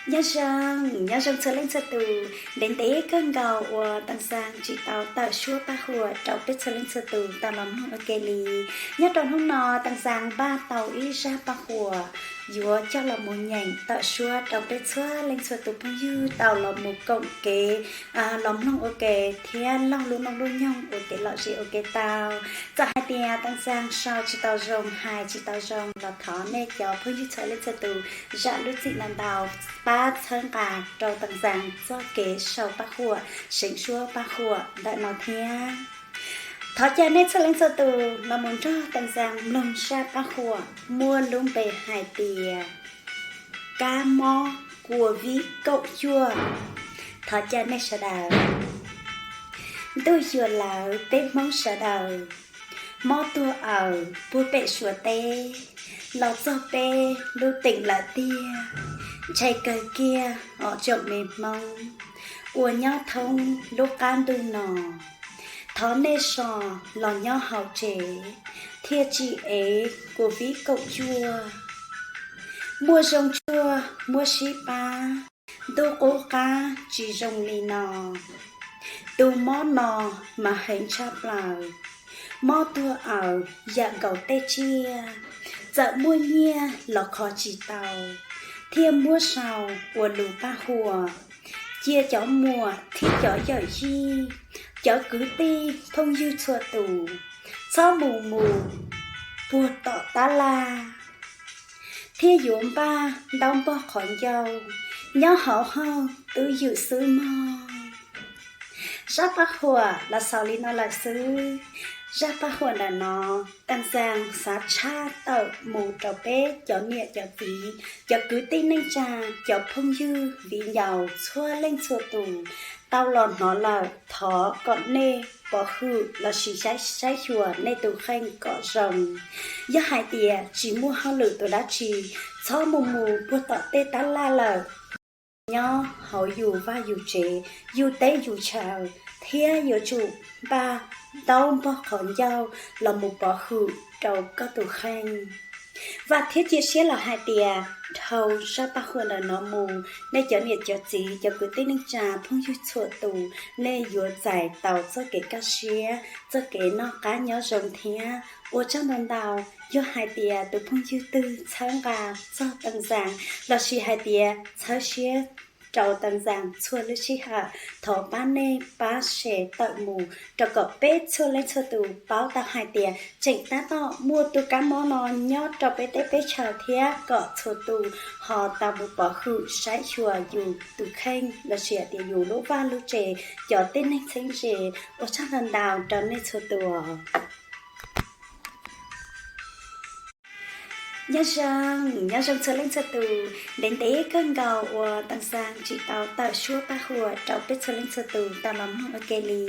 Nyob zoo, nyob zoo txhua leej txhua tus, ntev ntev kawg nkaus uas Teem Xaas tsis tau tawm suab pab huam rau peb txhua leej txhua tus tau los mloog ua ke li. Nyob rau hnub no Teem Xaas npaj tau ib zaj pab huam yuav coj los mus nyeem tawm suab rau peb txhua leej txhua tus phooj ywg tau los mus koom kev los mloog ua ke thiab laug lub noob lub nyoog ua kev lom zem ua ke tau. Txawm hais tias Teem Xaas sau tsis tau zoo, hais tsis tau zoo los thov nej cov phooj ywg txhua leej txhua tus zam lub txim ntau ntau, pab txhawb nqa rau Teem Xaas txoj kev sau pab huam, seev suab pab huam ntawm no thiab. Thov caw nej txhua leej txhua tus los mus nrog Teem Xaas mloog zaj pab huam muaj lub npe hais tias kab mob Covid kaum cuaj. Thov caw nej sawv daws. Ntuj yuav lawv peb Hmoob sawv daws, mob tuag awm puag pem Suav teb los txog peb lub teem lawm tiag. Ntshai kawg kiag os tsoom me Hmoob uas nyob thoob lub qab ntuj no, thov nej so los nyob hauv tsev thiaj tsis ev Covid kaum cuaj. Muaj zoo tsuag muab sib pab, ntuj qub qab tsis zoo li no. Tus mob no mas heev tshaj plaws, mob tuag awm yam nkaus tej tsiaj, txawm muaj nyiaj los kho tsis tau, thiaj muab sau ua lus pab huam, cia cov muam thiab cov yawm yij, cov kwv tij phooj ywg txhua tus txhob mus mus puag tom tab laj, thiab yuav npaj ntaub npog qhov ncauj, nyob hauv hauj twb ywm xwb mog. Zaj paj huam los xaus li no lawm xwb. Zaj paj huam ntawm no, Teem Xaas xav tshaj tawm mus rau peb cov niam cov txiv, cov kwv tij neej tsa, cov phooj ywg viv ncaus txhua leej txhua tus tau los hnov lawm, thov kom nej pov hwm lossis saib xyuas nej tus kheej kom zoo. Yog hais tias tsis muaj hauj lwm tus dab tsi, txhob mus mus puag tom tej tab laj lawm, nyob hauv yus vaj yus tsev, yus teb yus chaw, thiab yuav tsum npaj ntaub npog qhov ncauj los mus pov hwm rau koj tus kheej. Vam thiab cia siab los hais tias dhau zaj paj huam ntawm no mus, nej cov niam cov txiv, cov kwv tij neej tsa, phooj ywg txhua tus, nej yuav txais tau txoj kev kaj siab, txoj kev noj qab nyob zoo thiab. Ua tsaug ntau ntau. Yog hais tias tus phooj ywg twg txhawb nqa txog Teem Xaas lossis hais tias txhawb siab rau Teem Xaas txhua lub sij hawm, thov pab nej pab share tawm mus rau kom peb txhua leej txhua tus paub tau hais tias tseem tab tom muaj tus kab mob no nyob rau peb teb peb chaws thiab kom txhua tus ho tau mus pov hwm saib xyuas yus tus kheej lossis hais tias yus lub vaj lub tsev, cov tib neeg txheeb ze. Ua tsaug ntau ntau rau nej txhua tus. Nyob zoo, nyob zoo txhua leej txhua tus, ntev ntev kawg nkaus uas Teem Xaas tsis tau tawm suab pab huam rau peb txhua leej txhua tus tau los mloog ua ke li.